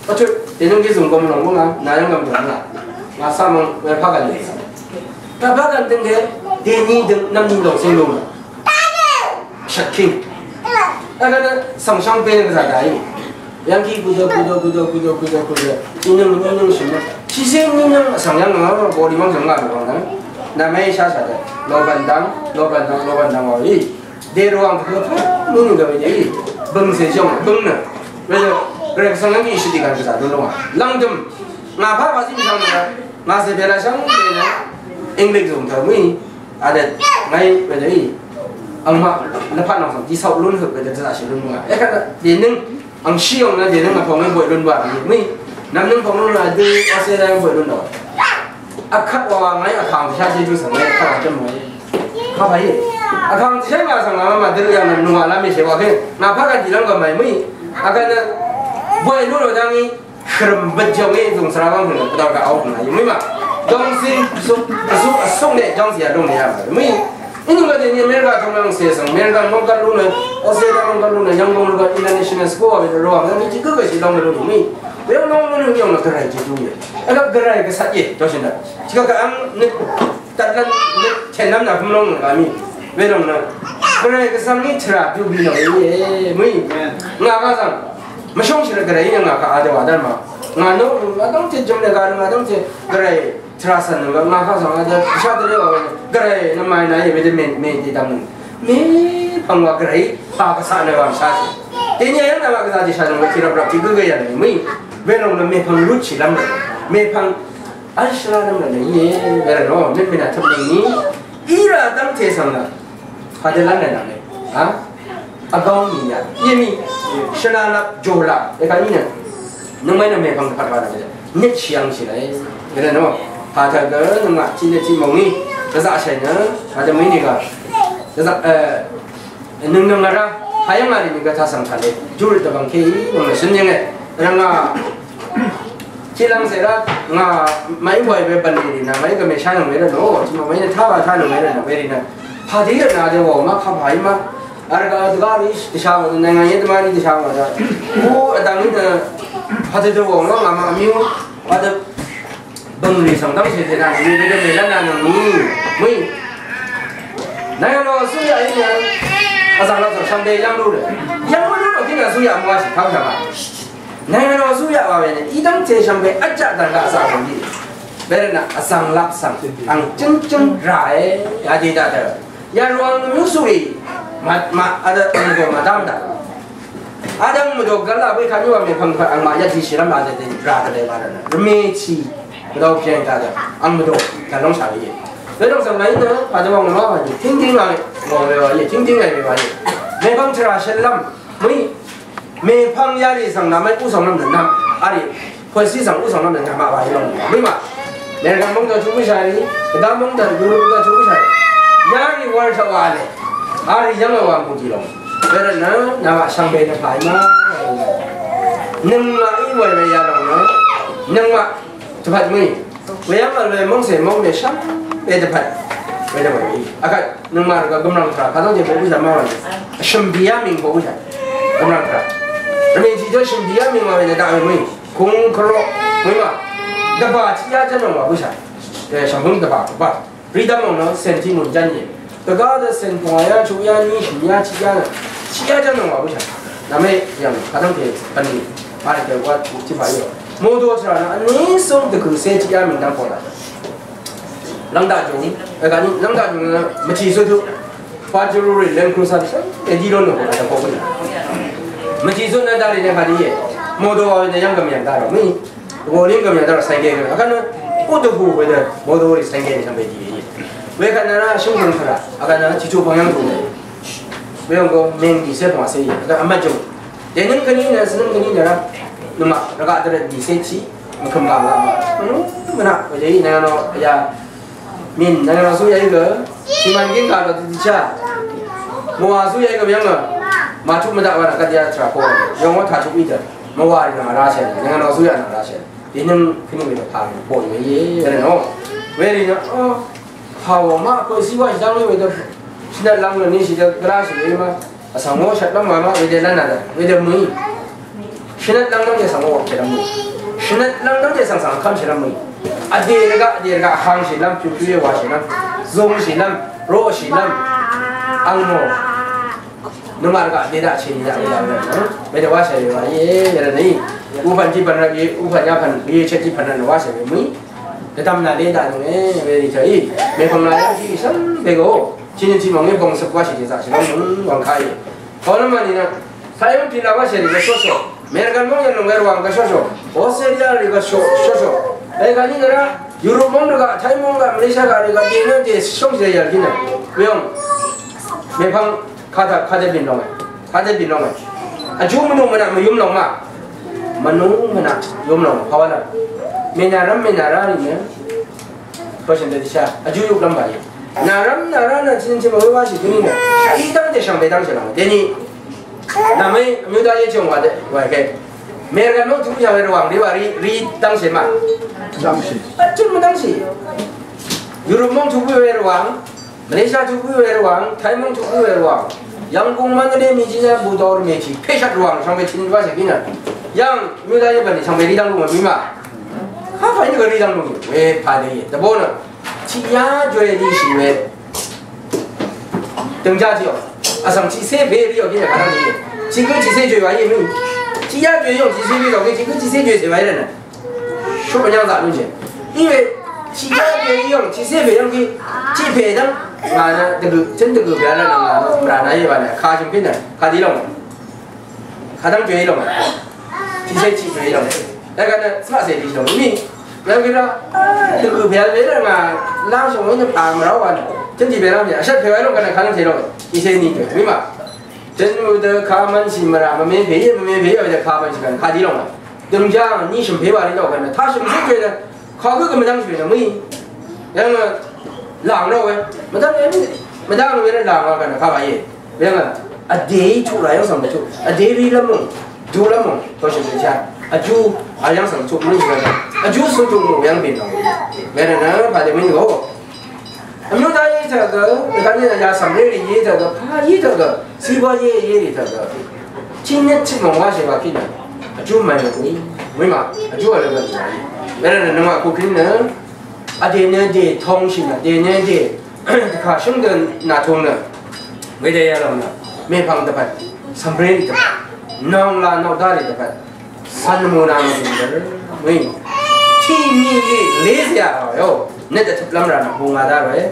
Vtut, dènøng gí zùng gom lòng bǿngà, nà yv́ng gv̀m dø̀m ngà. Ngà cà mv̀ng, wē pà gv̀n dø̀m. Wē pà gv̀n dø̀m gē, dèní dø̀m, nv̀m nì lòng ceng lòng. Shvt king. Vgvn svng shvng pè gvzà dàí. Yv́ng gí gudø, gudø, gudø, gudø, gudø, gudø. Inøng, inøng shø̀m. Shìcé inøng svng yv́ng ngà, bòlì mv́ng shvng ngà bø̀ng nvng. Nà mèí shá shà dø. Lò bv̀n dvng, lò bv̀n dvng, lò bv̀n dvng wà í. Dèrò ang tø pà mønø gø wedø í. Bøngcè jòng bøng nø. Wedø Gvray Gvsvng yv́ng í shøt dì gvn gvzà dø lúngà. Lv́ngdø̀m. Ngà pà pà zí mvshvng nø. Ngà cè bèlashvng wedø nø. English zòng tø mø̀í. Adø ngàí wedø í. Angmaq lvpat nvng svng dì saw lún høq wedø dvzaqshì lún lúngà. Ekvt dènøng Angshí yòng nø dènøng vpòng í boy lún wa mø̀í. Nvmnøng pòng lún wa dø Australia í boy lún dø. Vkvt wa wa ngàí vkàng dvshá Jejú svng ngàí vkvt wa jv́m mø̀í. Kà pà í. Vkàng dvshá ngà svng ngà mà dø yà ngà nung wa lá mèshè wa kè. Ngà pà kà dì lv́ng gø màì mø̀í. Vkvt nø boy lún wa dv́ng í. Shvrø̀m bøt jv́ng í zùng svra wv́ng høng. Vdv̀r kà áw høng ngàí mø̀í mà. Jv́ng sí vsuk vsuk vsuk nè jv́ng sí yà lúng nè yà mø̀í. Inìgø dèní America tø̀m yv̀ng cè svng, America mv́ng gvt lú nø, Australia mv́ng gvt lú nø, yv̀ng mv́ng lú gvt international school wa we rø wa, mv́ng mí jì gø gø shì dv́ng mv́ng lú mí. We yv̀ng mv́ng lú yv̀ng nø gvray jì dv́ng we. Vgvp gvray gvsat ye, jòshì nø. Jì gø gø ang nø, taq lv́n nø, chèn nv́m nà vm lóng nø gvmí. We lòng nø. Gvray gvsvng í tvrà jù bì nø we ye, mí. Ngà gvsvng. Mvshóng shì nø gvray í nø ngà gvt adø wa dv́n ma. Ngà nø, ngà dv́ngte jø̀m nø gvt, ngà dv́ngte gvray. Tvrà cv̀n nø ngà kaq svng a dø shaq dø rì wa we gvray nø màì nà íe we dø mè mè dì dv̀ng nø. Mèpv̀ng wa gvray pà gvsaq nø wa shaq shì. Dèní yv́ng nø wa gvzà dì shaq nø we tì rvp rvp tì gø gø yà nø mø̀í. Welòng nø mèpv̀ng lutshì lv́m nø. Mèpv̀ng vl shvlá lv́m nø nø íe. Wervt nø mèpv̀ng nø tøp nø mì. Í rà dv́ngte svng nø. Kadø lv́m nø nvng nø. Ha? Vgvng mì yà. Íe mì. Shvlá lvp jòlá. Èkà í nø. Nøngmaqí nø mèpvng dvpvt wa nø gø nøt shì yv̀ngshì làí. Gø nø nò pàtaq gø nøngmaq tiq nø tiq mòngí dvzaqshàì nø pàtaq mø̀í nìgà dvzaq, e, Nøng nøng ara, hayang ari ni gata sang kale. Jur da bang ke i, nøng nøng sün yenge. Ranga, chilang sera, nga, mai boi be ban ni na, mai ga me sha nang me no, chi ma mai na ta ba ta nang me no, very na. Padi na de wo ma, ka bai ma. Ar ga ga ri, ti sha wo, na nga ye ma ni ti sha wo da. Ku adang ni na, padi de wo ma, nga ma mi, padi Bv̀ngrì svng dv́ngshì tènà nìmi wedø mèlv́n nà nøngmì mø̀í. Nayv̀ng lò vsúyaq í nø vzv̀ng lap svng shvngbe yv́ng lú rø. Yv́ng lú rø kí nø vsúyaq mvwashì kavshà baq. Nayv̀ng lò vsúyaq wa we nø í dv́ngte shvngbe vjaq dv̀ng gaq vzaq rø í. Wervt nø vzv̀ng lap svng ang jǿng jǿng ràe. Yadø daq dø. Yarwang nø mvsúrì. Maq maq vdø ang gø màdv́m daq. Advng mvdò gvla bø kani wa mèpvng pvt ang màyvt dishì rvm a dvdvn ra dvdvn wa dvdvn. Rvmè chì mvdò pjeng ta dvdvn. Ang mvdò gvlong shà we ye. Wedong svng ngàí nø, advng wa ngà wa ye. Tingting wa ye. Ngò we wa ye. Tingting wa ye we wa ye. Mèpvng tvrà shvlvm. Mø̀í. Mèpvng yarì svng nà mvay u svng nvm dvdvn. Arì. Pø̀lsí svng u svng nvm nø ngàmaq wa í lòng. Mø̀í maq. Mèrgv̀n móng dø chuq bǿshàí. Gvdá móng dø Europe dø chuq bǿshàí. Yarì wal taq wa lè. Arì yv́ng wa mvgùn dì lòng. Wervt nø ngàmaq shvngbe nø pàí ma. Nøngmaq í wèl we ya lòng nø. Nøngmaq dvpvt mø̀í. Weyv́ng vl we mv́ngcè móng we shvngbe dvpvt. Wedø mø̀í. Akvt. Nøngmaq rvgaq gømrang tvrà kadv́ngte boqbǿshà má wa nø. Shø̀mbìá mìng boqbǿshà. Gømrang tvrà. Rvmè jìjø shø̀mbìá mìng wa we nø daq we mø̀í. Kung kvrok. Mø̀í ma. Dvbà tiqyá jv́n nòng wa bǿshà. Shv̀ngkúng dvbà dvbà. Ridv́m nòng nø centi mùn jv́n íe. Dvgá dø cent pvngwà yá chuq yá ní shø̀m yá tiqyá nø. Tiqyá jv́n nòng wa bǿshà. Nvmé yv̀ng kadv́ngte bv̀nlì. Màrì dø wa tiqpà íe. Modo tvrà nø vní súng dvgø̀cé tiqyá mìng dv́ng pòlà. Lv́ngdaq jùng, e, gani lv́ngdaq jùng nø mvtì zøt høq. Pajero rì Land Cruiser dvshv́ng, e, dí lón nø høq, e, dvpok gø. Mvtì zøt nø darì nø kàdí e. Modo wa nø yv́ng gv̀m yv̀ng darò mí. Gò lí gv̀m yv̀ng darò sàngge gø. Akvt nø, kú dvhù we dø, modo rì sàngge nø svng we dì e. Wekvt nø rá shǿng gøng tvrà. Akvt nø, tiqtu pvng yv́ng dvhù we. Weyv̀ng gø, mèng dìcé pvngwàcé e. Akvt vmvt jùng. Dènøng kèní nø, svnøng kèní nø rá. Nøngmaq, rvgaq dvrøt dìcé tiq. Mvkø̀m gà laq mvnaq. Mvnaq, wèjèí, nvnganò, ya. Mìn, nvnganò zúyaq í gø. Shìmàn gíng gà laq dvdvchá. Mvwà zúyaq í gø biyv́ng gø. Màtuq mvdaq wa nvgvt ya tvrà kò. Yv̀ng wá tàtuq í dø. Mvwà rì nà rashè. Nvnganò zúyaq nà rashè. Dènøng kèní wèdø pà rì pò rì wèí. Wèrè nò. Wèrè nò. Pàwò má kò sí wá shì dv́ng wèdø. Shìnvt lv́ng nø ní shì dø gvrá shì wèí má. Vsvng ó shvt lv́ng wa má wedø lv́n a dø, wedø mø̀í. Shvnøt lv́ng lv́ng dè svng ó wvp shvlv́m mø̀í. Shvnøt lv́ng lv́ng dè svng svng kv́m shvlv́m mø̀í. Vdè rvgaq, vdè rvgaq vhang shvlv́m, pyuqpyuq wà shvlv́m, zung shvlv́m, roq shvlv́m, angmò. Nøngmaq rvgaq dè daq chè ni daq wedaq wedaq nø. Wedø wáshà we wa íe, wedø nø í. Upv̀n jipv̀n rvp íe, upv̀n yapv̀n íe, chvt jipv̀n rvp nø wáshà we mø̀í. Dvdvm nà dè daq nø e, wedø í chvt í. Mèpv̀ng nà yv́ng jì svng bègø. Chini ti mvnge bong sap wa shi ti za shi bong wang kai. Kawang mani na. Sayang ti la wa shi ni ga shosho. American mong yan nong wang ga shosho. Australia ri ga sho shosho. Ai ga ni ga ra. Europe mong ga, Thai mong ga, Malaysia ga ri ga ti na ti shong shi ya ki na. Myeong. Mepang kada kada bin nong. Kada bin nong. Aju menu mana mayum nong ma. Menu mana yum nong. Kawan. Mena ram mena ra ni ya. Person de sha. Aju yuk lam ba ni. Nà rv́m nà rá nà chin chin mvwé wáshì gǿní nø í dv́ngte shvngbe dv́ngshì lòng deni. Nà mø̀í vmyú dá yé chø̀ng wà dø wà kè. Mèrgv̀n móng tuq yà wē rvwàng rì wà rì rì dv́ngshì mà. Dv́ngshì. Vtchø̀n mvdv́ngshì. Europe móng tuq bǿ wē rvwàng. Malaysia tuq bǿ wē rvwàng. Thai móng tuq bǿ wē rvwàng. Yv̀nggùng Mandalay mì jì yà bù dor mì jì pè shvt rvwàng shvngbe chin wáshì gǿní nø. Yv̀ng vmyú dá yé bv̀n shvngbe rì dv́ng lúng mì mà. Há pà yí nø gø rì dv́ng lúng mì wē pà dø yé. Dvbó nø. Tiqyá jwe dishì we. Dø̀ngjá tiq yò. Vsvng tiqcé pè rì yò kí nè kàrá nì. Tiq gǿ tiqcé jwe wà yé mí. Tiqyá jwe yòng tiqcé pè yò kí tiq gǿ tiqcé jwe cè wà yé rvnø. Shú pvnyá zaq lún jè. Í we tiqyá jwe yòng tiqcé pè yòng kí. Tiq pè dv́ng. Ngà nø dvgø̀, tøn dvgø̀ pè rvnø ngà nø. Mvrà nà yé bà nø. Kà shø̀ng pí nø. Kà dì lòng. Kadang jwe ilòng. Tiqsé tiq jwe ilòng. Dagana svaqsé tiq ilòng. Ni. Lagana. Dvgø̀ pè we ngà lashòng we pà mvrà wa. Tøn tiq pè la mì. Vshat pè wa ilòng gana kadang tiq ilòng. Tiqsé ni jwe. Mì ma. Tøn dø kamvn shì mvrà mvme pè ye mvme pè ye dø kamvn shì gana kadi ilòng. Døngjang ni shø̀m pè wa ilòng gana. Tashø̀m sè jwe dø. Kagø gø mvdvng shwe nø mø̀í. Yv̀ng nø làng rvwe. Mvdvng e mvdvng rvwe nø làng wa gvnø kaba ye. Yv̀ng nø Vdèí tuq rà yv́ng svng mvtuq. Vdèí rí lv́m mò, du lv́m mò, toshì mvtuq shá. Vjú, a yv́ng svng tuq mvlú shì lv́m. Vjú sù tuq mò yv́ng bìn lòng. Mèrvt nø, pàdé mvnì gø. Vmyú dá yé tø̀ gø, vkvt ní yà svng ré rì yé tø̀ gø, pà yé tø̀ gø, sí bá yé yé rì tø̀ gø. Tí nyet tí mòng wá shì wà kí nø. Vjú mv̀n rì. Mvmà, vjú vl gø. Mèrvt nø, nøngmaq kukín nø. Vdè nø dè tongshì nø, dè nø dè. Dvkà shǿng dø nà tong nø. Wedø yalòng nø. Mèpvng dvpvt. Svmbré dvpvt. Nòng la nòng dá rì dvpvt. Cv̀n mò nà mvdø̀m dvr. Mø̀í. Tiq mì lì lezì yà yo. Nøt dvtøplv́m rà nø bung a dá ròe.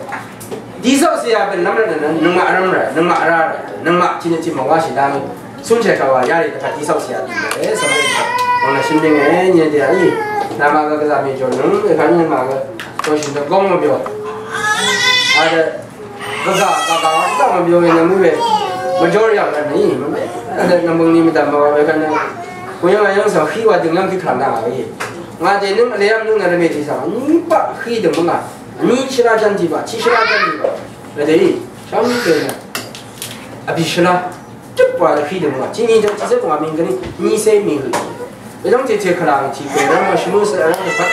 Dìzv́ cìyà bø̀n lv́m rà nø nøngmaq rv́m rà, nøngmaq rá rà, nøngmaq tiq nø tiq mv̀ng wáshì dá mì. Cúnshì kàwà yarì dvpvt dìzv́ cìyà dì ròe. Svmbré dvpvt. Wv̀ng nø shø̀n dìnge nyì dì yà í. Nàmà gø gvzà mì jòrnøng, èkvt nøngmaq gø. Jòshì nø góng mvbyo. Adø Gvzà gvgà gvzà mvbyo we nvmø we. Mvjor yv̀ng nvn nì mvme. Nvn nvmbøng ni mvdv̀m mvwa we gvn. Kuyv̀ng ayv̀ng svng hí wa døng yv̀ng kí klang nà we. Ngà dè nøng vle yv̀ng nøng nvn rvme tì svng. Ni baq hí døng mvngà. Ni shvla jv̀n tì baq, chi shvla jv̀n tì baq. Vdè í. Shv̀m dø nø. Vbì shvla. Jøp wa hí døng mvngà. Chi ni jv̀n tì se mvngà ming gvni. Ni se ming gvni. Wedv́ng tètè kàlàng tiq pè rv́m mvshvmø svng rv́m dvpvt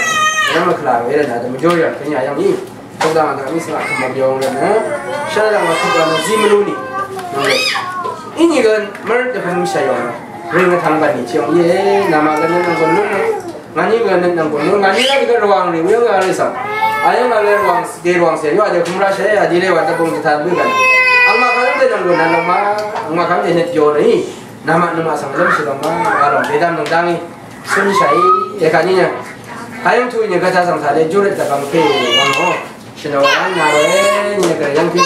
rv́m mvkàlàng we rvt nø dvmvjó yv̀ng kèní ayv́ng í. Tokdang dv̀ng í svng vkø̀m mvbyong rvt nø shvlá dv̀ng vkø̀m rvt nø zí mvlú nì. Inìgø mv́r dvpvt mvshà yòng nø røng vtvng bv̀n nì tiq yòng íe. Nàmà gø nø nv̀nggùn lún nø ngàní gø nø nv̀nggùn lún ngàní gø dvgø rvwàng rì wíyv́ng gø rì svng ayv́ng gø rvwàng dèrvwàng cè yó vdè vhøm ráshì vdè lé wa dvbung dvtaq bǿ gv̀n. Angmaq kàlv́m dè nv̀nggùn nv̀nlv́m ma angmaq kàlv́m dè nøt yò rì. Nàmaq nøngmaq svng lv́mshì lòng ma. Alòng dèdvm nvng dv́ngí cúnshàí èkàní nø hayv́ng tuq í nø gvtá svng tàlé júrøt dvbvng pè wvng ò shø̀n ò wvng nà ròe. Ní nø gv̀rẹ̀ yv́ng pè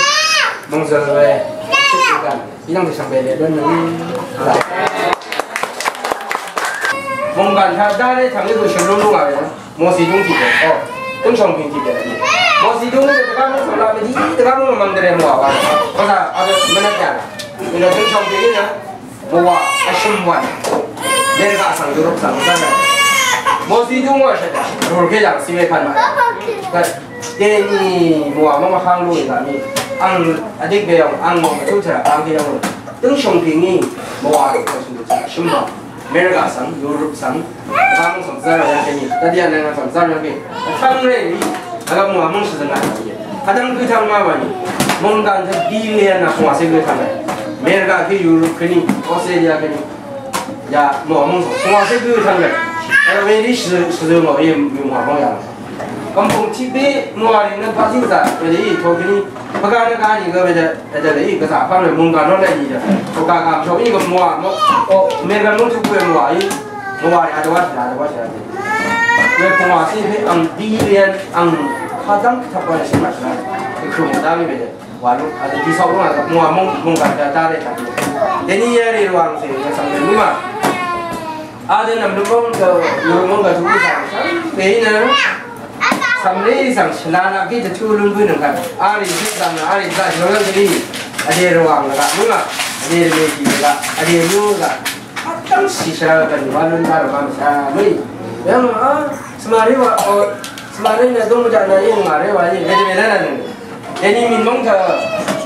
mòngzø̀l ròe. Shøt nø gv̀n í dv́ng dvshv̀ng bèlè lún nø mònggàn taq dá ré tv̀ng í gø shø̀n lún lún ngà ròe nø. Mòsìdúng tiqdè, o, dǿngshòngping tiqdè. Mòsìdúng nø dvgá mòngsòng laq mvdí, dvgá mòngsòng mv̀ngdv̀rẹ̀ mòwà wa. Kòsà, a dø, mvnvt yà. Nø dǿngshòngping nø, mòwà, vshø̀m wàn. Mèrgaq svng, Europe svng, zv́nvt. Mòsìdúng wà shvt, rùrkè yàng, siwe pàn màt. Gvt, dèní, mòwà, mòmvháng lú ìlà mì. Ang, vdik bèyòng, ang mò, mvtú tvrà, ang kèyòng. Dǿngshòngping í, mòwà, vshø̀m wàn. Mèrgaq svng, Europe svng, vhang svng zar yv̀ng kèní, dvdíà nvng svng zar yv̀ng kèní, vtvng rè í, vgvp mùà mvng shvzøng a í, vtvng gø tvng ma wà ní, mòngdàn dvdí lè nà pungwà cé gø tvng rè, Mèrgaq kèní, Europe kèní, Australia kèní, ya mùà mvng svng pungwà cé gø tvng rè, vgvp wē í shvzøng mò í mùà mvng yà. Vmpung tiq pè mùà rì nø pàzí zà, wē í tokèní, pvgà nø gà nìgø wē dø, wē dø lè í gvzà pvng rè mùngà nò lè í dø. Tokà gà mshò í gø mùà mò, o, mèrgà mò tuq pè mùà í, mùà rì advwà shì, advwà shì. Wē pvngwà sí pè ang dì rì ang kàdv̀ng tvp wà shì màshì. Kù mò dà wē dø. Wà lú, adø dì sòk lú ngà mùà mò, mùngà dà dà rè taq. Dèní yà rì rwàng sè, yà svng dø nì mà. Adø nv̀m lúngóng gø, lúngóng gø tuq í svng, svng, bèí nø, svng lí svng shvlá naq gí dvtú lún bǿ nøng gvt. Arì zí svng nø, arì zá shvlá gí, vdè rvwàng gvt, mø̀ngà, vdè rvmè gí gvt, vdè lú gvt. Vtv́ng shì shvlá gvt, wà lún dá rvmà mvshá mø̀í. Yv̀ng, a, svmarì wà, o, svmarì nø dúng mvjaq nø yí ngà rì wà yí, vdè mè lv́n nø. Dèní mìn móng tø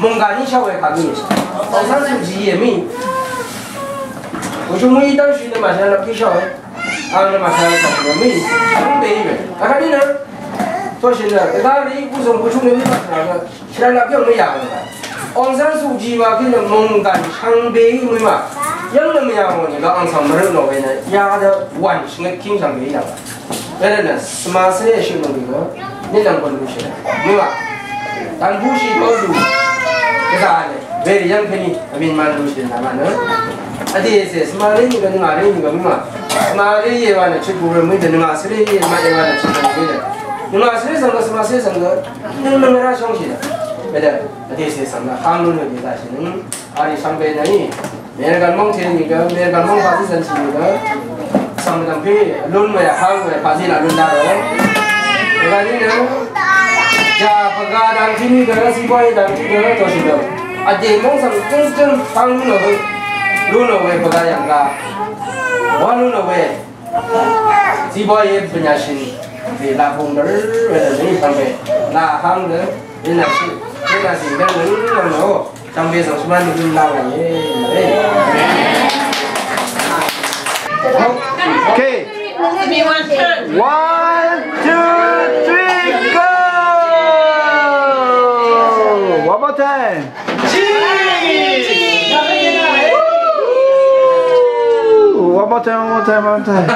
mònggàn í shvwè kà mì. Aung San Suu Kyi è mì. Wùshú mú í dv́ngshì nø màshà lvp í shvwè. Ang nø màshà lvp kà mì. Móng bè í bè. Akvt í nø. Toshì nø. Dvgá rì wùzòng wùshú nø mì màshà lvp. Shvlvp yv̀ng mì yà. Aung San Suu Kyi wa kí nø mònggàn shvngbè í mì mà. Yv̀ng nø mì yà mò nì gø ang svng mvrø nò wē nø. Yà dø wàn shvngøt kíng shvngbè í yà. Wērvt nø svmasé shø̀n nònggø nø nvng bv̀n lúshì. Mø̀wà. Dv̀n búshì tø lú. Gvzà nø. Wērvt yv́ng kèní vmín mv̀n lúshì nvmà nø. Vdè cè svmaré nìgø nvngaré nìgø mø̀wà. Svmaré yèwà nø chøt gurø mø̀í dø nvngasvré yèwà nø chøt gurø mø̀í dø. Nvngasvré svng gø svmasé svng gø. Nvng nvng rá shóngshì nø. Wērvt. Vdè cè svng nø. Hang lún nø dì zashì nø. Arì shvngbe nø í. Mèrgv̀n móng tē nìgø, mèrgv̀n móng pàzí cv̄n tì nìgø. Svng dv̀ng pè lún we, háng we, pàzí nà lún dá rò. Wegv̀n í nø. Jà pvgà dv̀ng tì nìgø, zí bóy dv̀ng tì nìgø, tòshì gø. Vdè móng svng jǿng jǿng háng lún ò we. Lún ò we pvgà yv̀ng gà. Wá lún ò we. Zí bóy bv̀nyà shìn. Vdè laq bung dvr we dv̀ng í pv̀ng we. Laq háng dø. Vdè nà shìn. Vdè nà shìn dv̀ng we lún ò we. Ang beza usman ni dun lang. Okay. One, two, three, go! One more time. One more time, one more time, one more time.